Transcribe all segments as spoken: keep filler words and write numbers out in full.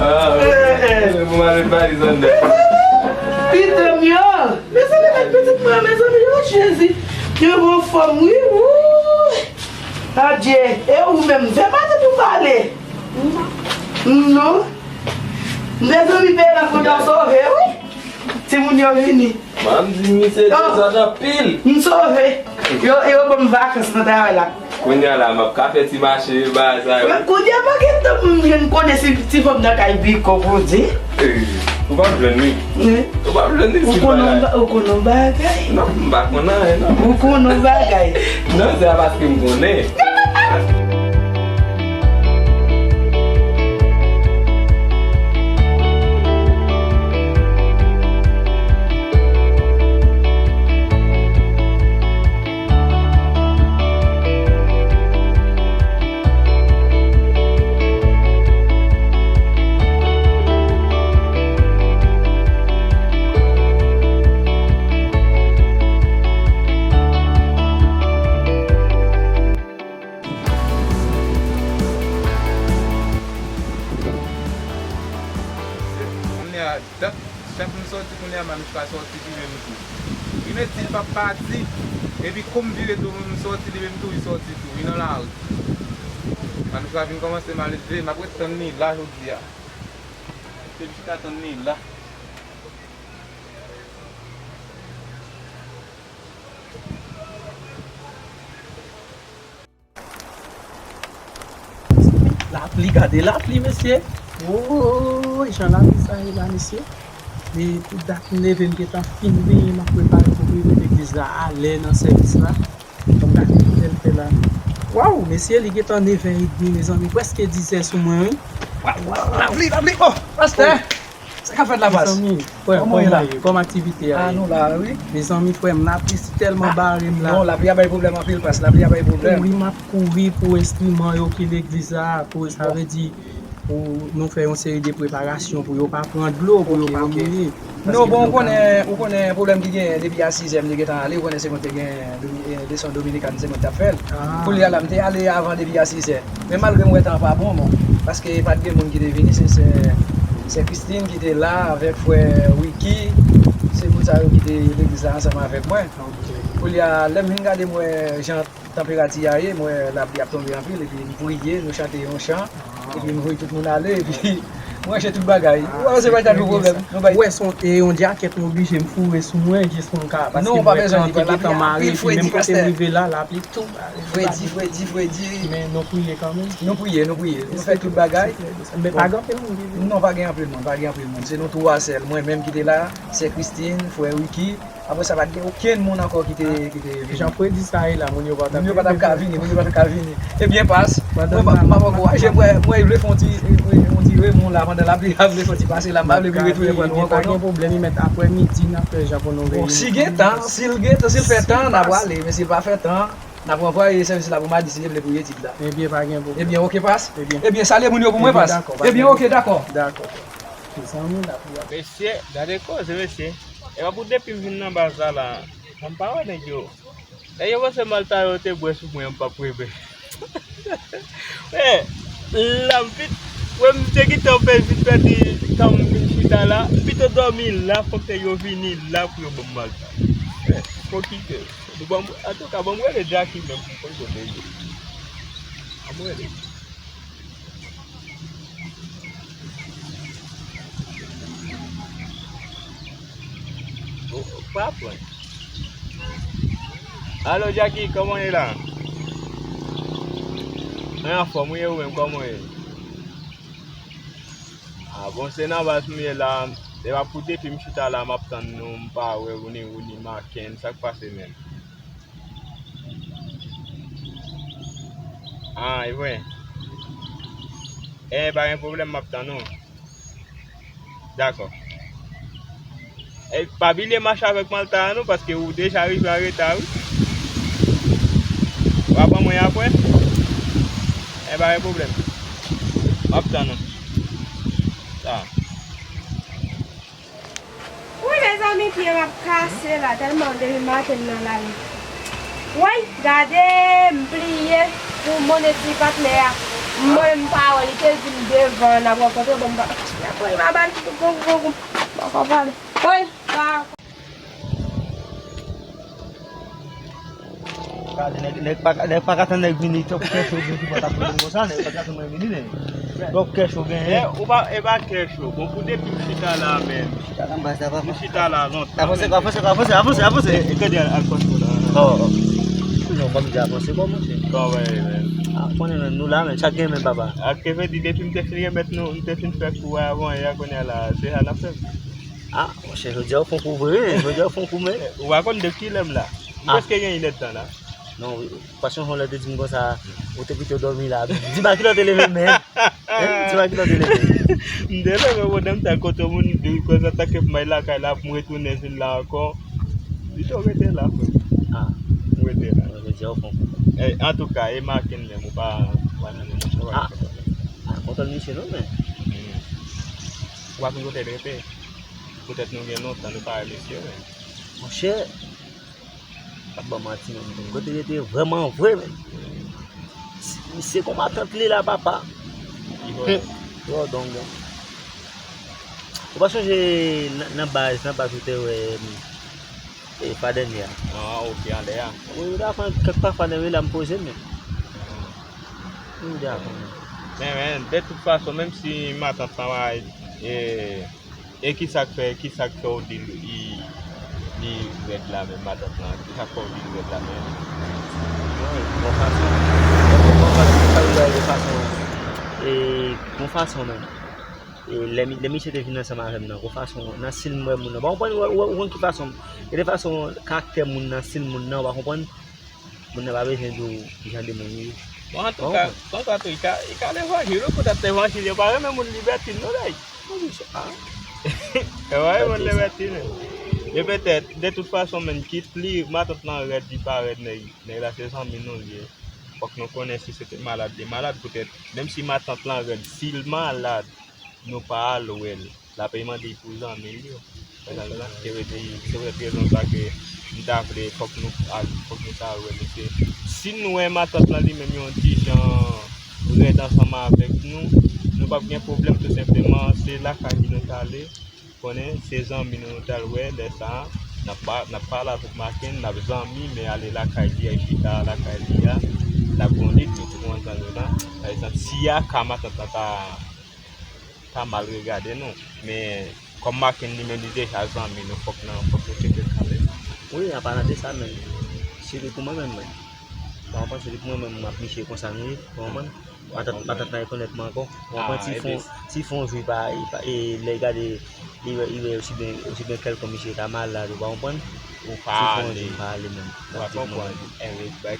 Ah, eh, eh, pou mwen, valiz anndan. Pitit mwen yo. Mezanmi, gad pitit mwen, mezanmi, yo, Jezi. Yo, bon fòm, wi, wi. Adye, e ou menm, fè pati pou pale. Non. Mezanmi, peyi la kontan sove, wi. Timoun yo vini. Mwen di misye dezòd anpil. M sove. Yo, yo ban m vakans nan travay la. Kounye a la, m ap ka fè ti mache, bagay sa yo. Kounye a pa gen tan pou m jwenn konnen si ti fanm nan kay piko pou di. Eh, ou p ap jwenn li. Ou p ap jwenn li si bagay. Ou konnen yon bagay. Non, m pa konn anyen, non. Ou konnen yon bagay. Non, se pa paske m konnen. Kounye a, dat, chak m sòti kounye a, Manouchka sòti li menm tou. Li met di l p ap pati, epi kou m vire tou, m sòti, li menm tou, li sòti tou, li nan lari. Manouchka vin kòmanse malelve, m ap ret tann li la jodi a. Se m chita tann li la. Lapli, gade lapli, mesye. Woy, jan lapli sa ye la, mesye. E pou dat m leve, m gentan fin benyen, m ap prepare pou m rive legliz la alè nan sèvis la. Fò m gade kilè l fè la. Waw, mesye, li gentan nevè edmi, mezanmi. Prèske dizè sou mwen, wi. Waw, waw, lapli, lapli. Oh, pastè! Sa k ap fèt la, pas? Mezanmi, frè, kòman w ye la? Kòman aktivite a ye? Ah, nou la, wi. Mezanmi, frè m, lapli tèlman bare m la. Non, lapli a bay pwoblèm anpil, pas. Lapli a bay pwoblèm. Kouri m ap kouri pou enstriman yo ki legliz la, pou, sa vle di, pou nou fè yon seri de preparasyon pou yo pa pran dlo, pou yo pa mouri. Non, bon, ou konnen, ou konnen pwoblèm ki genyen depi a sizè m te gentan ale, ou konnen se mwen te gen domi-, eh, leson dominikan, se mwen ki t ap fè l. Kounye a la, m te ale avan depi a sizè. Men malgre m wè tan an pa bon, bon, paske pa t gen moun ki te vini, se sè, sè Christine ki te la avèk frè Ricky. Se moun sa yo ki te legliz la ansanm avèk mwen. Kounye a, lè m vin gade, m wè jan tanperati a ye, m wè lapli ap tonbe anpil, epi m priye, nou chante yon chan, epi m voye tout moun ale, epi m ranje tout bagay. Ou wè, se pa t ap yon pwoblèm. Nou bay. Ou wè, se yon, e yon djakèt m oblije m foure sou mwen, jis pou m ka, paske m wè tan an te gentan mare, epi menm kote m rive la, lapli tou. Fredi, fredi, fredi. Men nou priye kanmenm. Nou priye, nou priye. Nou fè tout bagay. Men pa gen anpil moun ki vini. Non, pa gen anpil moun, pa gen anpil moun. Se nou twa sèl. Mwen menm ki te la, sè Christine, frè Ricky. Apre sa, pa t gen okenn moun ankò ki te, ki te vini. Jan fredi sa ye la, moun yo pa t ap vini. Moun yo pa t ap ka vini, moun yo pa t ap ka vini. Ebyen, pas, mwen, m ap ankouraje, mwen, mwen vle fè yon ti, yon ti remon la, pandan lapli a vle fè yon ti pase la, m pa vle li retounen pran nou ankò, non. Pa gen pwoblèm, li mèt aprè midi, n ap fè jan pou nou reyini. Bon, si gen tan, si l gen tan, si l fè tan, n ap prale, men si l pa fè tan, n ap ranvwaye sèvis la pou madi, si Dye vle, pou etid la. Ebyen, pa gen pwoblèm. Ebyen, oke, pas. Ebyen, salye moun yo pou mwen, pas. Ebyen, dakò, pa gen pwoblèm. Ebyen, oke, dakò. Dakò. Mezanmi, lapli a. Mesye, gade koze, mesye. Epa pou depi m vin nan baz la la, m pa wè nèg yo. Nèg yo panse Malta yo te bwè sou mwen, m p ap reve. Men, la m vit, wè m te gentan pèdi, pèdi tan m vin chita la, m pito dòmi la, fòk nèg yo vini la pou yo ban m Malta. Men, fòk kite. Nou ban m, antouka, ban m rele Jacky menm pou m konn kote l ye. Ban m rele. Ou, ou pa pran. Alo, Jacky, kòman w ye la? Mwen anfòm, wi, e ou menm, kòman w ye? A bon, se nan baz m ye la. Epa pou depi m chita la, m ap tann nou, m pa wè ou ni ou ni Maken. Sa k pase menm? Ah, e vre. E, pa gen pwoblèm, m ap tann ou. Dakò. E, pa bliye mache avèk Malta a non, paske ou deja rive an reta, wi. W ap ban mwen apre? E, pa gen pwoblèm. M ap tann ou. Sa. Wi, mezanmi, pye m ap kase la, tèlman depi maten m nan lari. Woy, gade, m pliye. Pou monetize patnè a, mwen m pa wè, li te di m devan n ap rankontre, bon, m pa, apre m a ba l gon, gon, gon, m pa ka pale. Wi, pa. Gade, nèg, nèg pa ka, nèg pa ka tann nèg vini, twòp kè cho gen ki pa ta pran konsa, nèg pa ka tann mwen vini, nèg. Twòp kè cho gen. E, ou pa, e pa kè cho. Bon, pou depi m chita la, men. Chita la, m chita la lontan. Avanse, avanse, avanse, avanse, avanse. E, e, gade, al, al pase la. Oh, oh. Non, pa m di avanse, bon, monchè. Bon, wè, wè. Ah, konnen, men, nou la, men, chak gen, men, papa. Ak, ke vle di, depi m te fin remèt nou, m te fin fè kou a avan, yè, konnen la, se sa n ap fè. Ah, monchè, jodi a ou fon kou vre, jodi a ou fon kou, men. Ou pa konn de kilè m la. M prèske gen inèdtan la. Non, paske yon lè te di m konsa, ou te kite w dòmi la. Di m a kilè w te leve, men. Hein? Di m a kilè w te leve. M te leve, bon, m t al kote moun, di konsa, tanke m al lakay la, pou m retounen vin la ankò. Pito rete la, frè. Ah. M rete la. Jodi a ou fon kou. Eh, antouka, e Makenn menm, ou pa, ou pa nan menm chwa. Ah, kontwòl misye non, men. Hmm. Ou pa konn kote l rete? Poutèt nou gen lontan nou pa wè mesye, men. Monchè, pa ban manti, men. Kote l rete vrèman vre, men. Misye kon matant li la, papa. Li vòlè. Vòlè, donk, men. Ou pa sonje nan, nan baz, nan baz ou te wè, e, pa dènye a. Ah, ok, anlè a. Wi, ou ta fè kèk pafwa nan wi la m poze, men. Wi, ou ta fè. Men, men, de tout fason, menm si matant lan pa, e, E kisa k fè, kisa k fè w di l, li, li rèd la menm, matant lan? Kisa k fè w di l rèd la menm? Wi, bon fason. Bon fason, sa vle di bon fason. E, bon fason menm. E, lè mi-, lè misye te vin ansanm avè m nan, bon fason, nan stil m wè moun nan. Ou pa konprann, ou, ou, ou konn ki fason, e de fason karaktè moun nan, stil moun nan, ou pa konprann? Moun nan pa bezwen di w ki jan de moun li ye. Bon, antouka, konsa tou, li ka, li ka levanjil, wi, poutèt levanjil yo pa renmen moun libètin, non, nèg. Yo pa renmen moun libètin, non. E petèt, de tout fason, menm, kit li, matant lan rèd, li pa rèd, nèg, nèg la se zanmi nou li ye. Fòk nou konnen si se te malad, li malad, poutèt, menm si matant lan rèd, si l malad, nou pa al wè l. L ap mande pou zanmi l yo. Sa vle di, se poutèt rezon sa ke m ta vle fòk nou al, fòk nou ta al wè misye. Si n wè matant lan li menm yon ti jan rèd ansanm avèk nou, nou p ap gen pwoblèm tou senpleman, se lakay li nou t ale, konnen se zanmi nou nou t al wè, lè sa a, n ap pa, n ap pale avèk Makenn, n ap zanmi, men ale lakay li a, chita lakay li a, l ap gen yon lit, nou tout konprann sa m di la. Pa egzanp, si a ka matant lan ta ta mal regade nou. Men, kòm Makenn li menm li deja zanmi nou, fòk nan, fòk nou tcheke l kanmenm. Wi, an palan de sa menm, si li pou mwen menm, mwen. Bon, mwen panse li pou mwen menm, m ap niche konsa, m ye, ou konprann? Matant, matant lan rekonèt mwen ankò. Ou konprann? Si fon, si fon jou, li pa, li pa, e, lè l gade, li wè, li wè osi byen, osi byen kèlkonk misye ta malad, ou pa konprann? Ou pa ale. Ou pa ale menm. Ou pa konprann.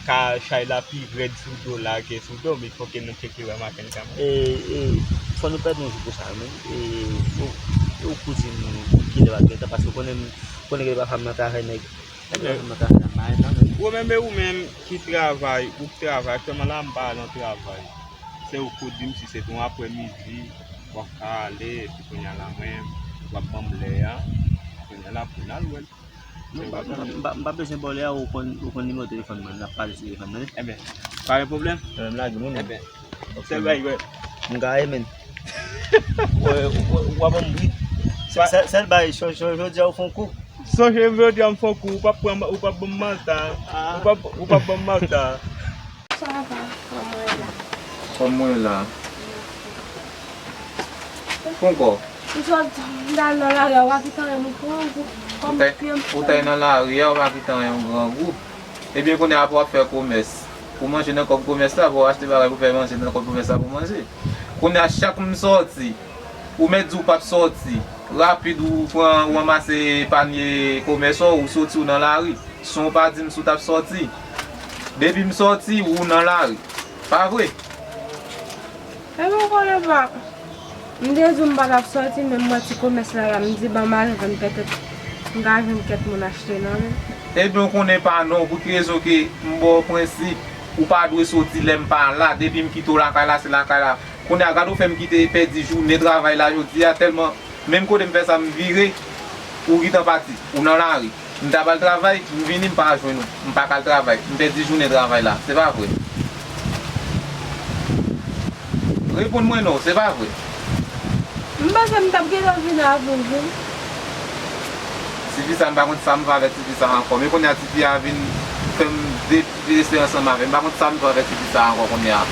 Ka chay la pi rèd sou do la ke sou do, men fòk nou tcheke wè maten kanmenm. E, e, fò nou pèdi yon jou pou sa, men. E, ou, ou kouzin kilè w ap gentan, paske konnen, konnen gen de pafwa m nan travay nèg. Nèg la nan travay la, m pa renmen, men. Ou menm, e ou menm ki travay, ou k travay, aktyèlman la, m pa al nan travay. Se ou k pou di m si se te yon aprèmidi, w ap ka ale, epi kounye a la, mwen, w ap ban m lè a, kounye a la, pou n al wè l. Non, m pa, m pa, m pa bezwen ba w lè a, ou konn, ou konn nimewo telefòn mwen, n ap pale sou telefòn nan, wi. Enben, pa gen pwoblèm. Enben, m lage moun. Enben, sèl bagay, wè. M gaye, men. Wè, w, w ap ban m bri. Sèl, sèl, sèl bagay, jodi a ou fè yon kou. Sonje m jodi a m fè yon kou, ou p ap pran, ou p ap ban m malta. Ou p ap, ou p ap ban m malta. Sa va, kòman w ye la? Kòman w ye la? Ponkò. M sot, m t al nan lari a, w pa kite anyen, m pran gou. Kòm pye m. Ou t al nan lari a, w pa kite anyen, w grangou. Ebyen, kounye a pou w ap fè komès. Pou manje nan kòb komès la, pou w achte bagay pou fè manje nan kòb komès la pou manje. Kounye a, chak m sòti, ou mèt di w p ap sòti. Rapid, ou pran, ou ranmase panye komès ou, ou soti, ou nan lari. San w pa di m si w t ap sòti. Depi m sòti, ou nan lari. Pa vre? Ebyen, ou konnen pa. M te di w m pa t ap sòti, men m wè ti komès la la, m di ban m al jwenn pètèt m ka jwenn kèk moun achte nan men. Ebyen, ou konnen pa non, pou ki rezon ke m ba w prensip, ou pa dwe soti lè m pa la, depi m kite w lakay la, se lakay la. Kounye a, gade w fè m kite pèdi jounen travay la jodi a, tèlman menm kote m fè sa, m vire, ou gentan pati, ou nan lari. M ta pral travay, m vini, m pa jwenn ou. M pa ka al travay. M pèdi jounen travay la. Se pa vre. Reponn mwen non, se pa vre. M panse m t ap gentan vin avè l wi. Tifi sa, m pa konn sa m fè avèk tifi sa ankò. Men kounye a tifi a vin fè m de ti dezespere ansanm avè m. M pa konn sa m fè avèk tifi sa ankò kounye a.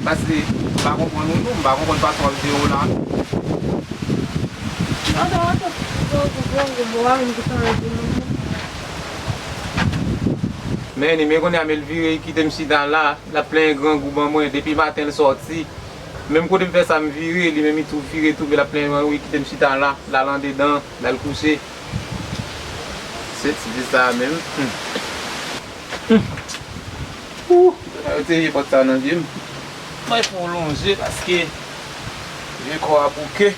Paske m pa konprann ou non, m pa konprann fason w ap jere w la. Antre, antre, antre, antre, antre, bon, avè m ki sanble di moun. Men, men kounye a, men l vire, li kite m chita la, l ap plenyen grangou ban mwen. Depi maten l sòti. Menm kote m fè sa, m vire, li menm li tou vire tou, men l ap plenyen grangou, li kite m chita la, l al andedan, l al kouche. Se tifi sa menm. Hmm. Hmm. Ooh, yo te vye pòt sa nan vye m. Mwen fè yon lonje paske vye kò a bouke.